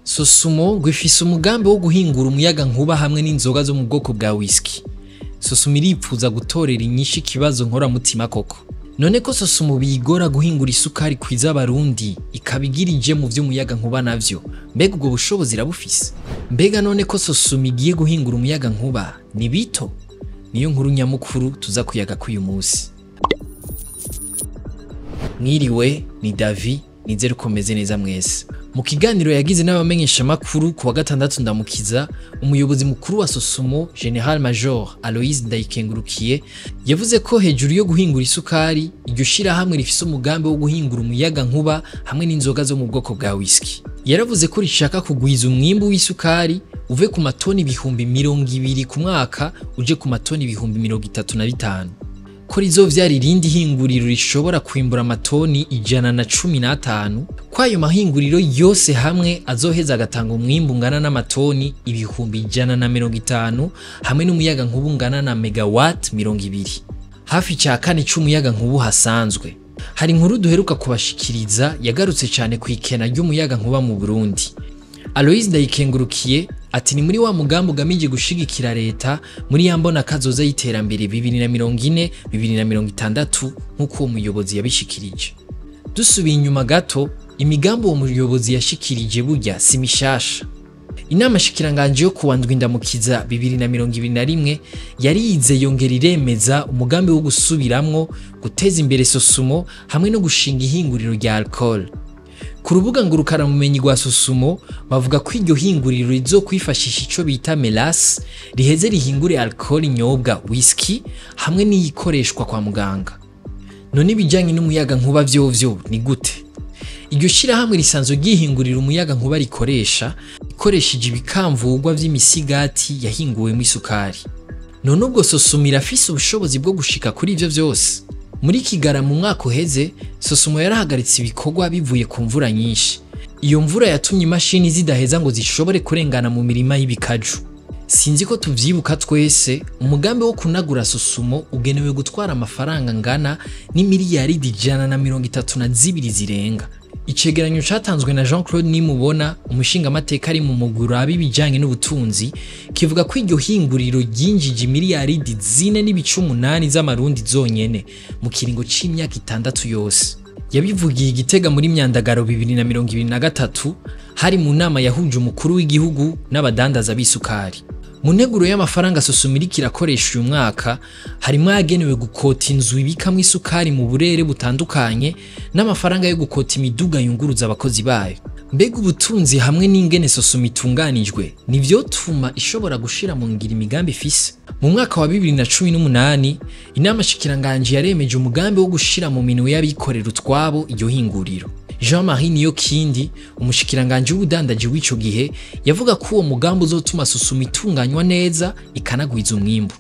SOSUMO ngo ifise umugambi wo guhingura umuyaga nkuba hamwe n'inzoga zo mu bwoko bwa whisky. SOSUMO iripfuza gutorera inyishu ikibazo nkoramutima koko. None ko SOSUMO biyigora guhingura isukari kwiza abarundi ikaba igira ije mu vy'umuyaga nkuba navyo, mbega ubwo bushobozi irabufise? Mbega none ko SOSUMO igiye guhingura umuyaga nkuba ni bito? Niyo nkuru nyamukuru tuza kuyaga k'uyu musi. Mwiriwe, ni Davi, nizere ko meze neza mwese. Mu kiganiro yagize n'abamenyeshamakuru ku wa gatandatu Ndamukiza, umuyobozi mukuru wa SOSUMO General Major Aloys Ndayikengurukiye yavuze ko hejuru yo guhingura isukari, iryo shirahamwe rifise umugambi wo guhingura umuyaga nkuba hamwe n'inzoga zo mu bwoko bwa whisky. Yaravuze ko rishaka kugwiza umwimbu w'isukari uve ku matoni 20,000 ku mwaka uje ku matoni 35,000. Ko rizovyara irindi hinguriro rishobora kwimbura amatoni 115, ko ayo mahinguriro yose hamwe azoheza agatanga umwimbu ungana n'amatoni 150,000 hamwe n'umuyaga nkuba ungana na megawatt 20, hafi ca kane c'umuyaga nkuba hasanzwe. Hari inkuru duheruka kubashikiriza yagarutse cane ku ikena ry'umuyaga nkuba mu Burundi. Aloys Ndayikengurukiye ati ni muri wa mugambi ugamije gushigikira leta muri ya mbona kazoza y'iterambere 2040 2060 nk'uko uwo muyobozi yabishikirije. Dusubiye inyuma gato, imigambi uwo muyobozi yashikirije burya si mishasha. Inama shikiranganje yo kuwa ndwi Ndamukiza 2021 yarize yongera iremeza umugambi wo gusubiramwo guteza imbere SOSUMO hamwe no gushinga ihinguriro rya alcool. Ku rubuga ngurukanabumenyi rwa SOSUMO bavuga ko iryo hinguriro rizokwifashisha ico bita melasse riheze rihingure alcool inyobwa whisky hamwe n'iyikoreshwa kwa muganga. None ibijanye n'umuyaga nkuba vyovyo ni gute? Iryo shirahamwe risanzwe ryihingurira umuyaga nkuba rikoresha ikoresheje ibikamvurwa vy'imisigati yahinguwemo isukari. None ubwo SOSUMO irafise ubushobozi bwo gushika kuri ivyo vyose? Muri Kigara mu mwaka uheze, SOSUMO yarahagaritse ibikorwa bivuye ku mvura nyinshi. Iyo mvura yatumye imashini zidaheza ngo zishobore kurengana mu mirima y'ibikaju. Sinzi ko tuvyibuka twese, umugambi wo kunagura SOSUMO ugenewe gutwara amafaranga angana n'imiliyaridi 132 zirenga. Icegeranyo catanzwe na Jean-Claude Nimubona, umushingamateka ari mu mugwi uraba ibijanye n'ubutunzi, kivuga ko iryo hinguriro ryinjije imiliyaridi 4.8 z'amarundi zonyene mu kiringo c'imyaka 6 yose. Yabivugiye Igitega muri Myandagaro 2023, hari mu nama yahuje umukuru w'igihugu n'abadandaza b'isukari. Mu nteguro y'amafaranga SOSUMO iriko irakoresha uyu mwaka, harimwo ayagenewe gukota inzu ibikamwo isukari mu burere butandukanye n'amafaranga yo gukota imiduga yunguruza abakozi bayo. Mbega ubutunzi hamwe n'ingene SOSUMO itunganijwe nivyotuma ishobora gushira mu ngiro imigambi ifise? Mu mwaka wa 2018, inama shikiranganje yaremeje umugambi wo gushira mu minwe y'abikorera utwabo iryo hinguriro. Jean-Marie Niyokindi, umushikiranganje w'ubudandaji w'ico gihe, yavuga ko uwo mugambi uzotuma SOSUMO itunganywa neza ikanagwiza umwimbu.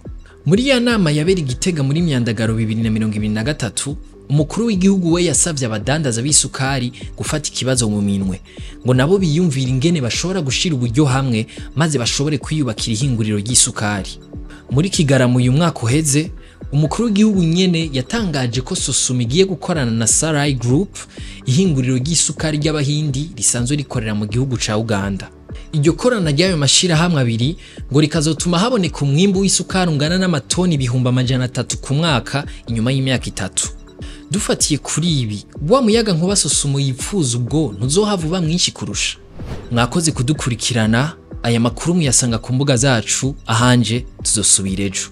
Muri ya nama yabera Igitega muri Myandagaro 2023, umukuru w'igihugu we yasavye abadandaza b'isukari gufata ikibazo mu minwe, ngo nabo biyumvira ingene bashobora gushira uburyo hamwe maze bashobore kwiyubakira ihinguriro ry'isukari. Muri Kigarama uyu mwaka uheze, umukuru w'igihugu nyene yatangaje ko SOSUMO igiye gukorana na Sarai Group, ihinguriro ry'isukari ry'abahindi risanzwe rikorera mu gihugu ca Uganda. Iryo korana ry'ayo mashirahamwe abiri ngo rikazotuma haboneka umwimbu w'isukari ungana n'amatoni 300,000 ku mwaka inyuma y'imyaka 3. Dufatiye kuri ibi, wa muyaga nkuba SOSUMO yipfuza ubwo ntuzohava uba mwinshi kurusha. Mwakoze kudukurikirana, aya makuru muyasanga ku mbuga zacu, ahanje tuzosubira ejo.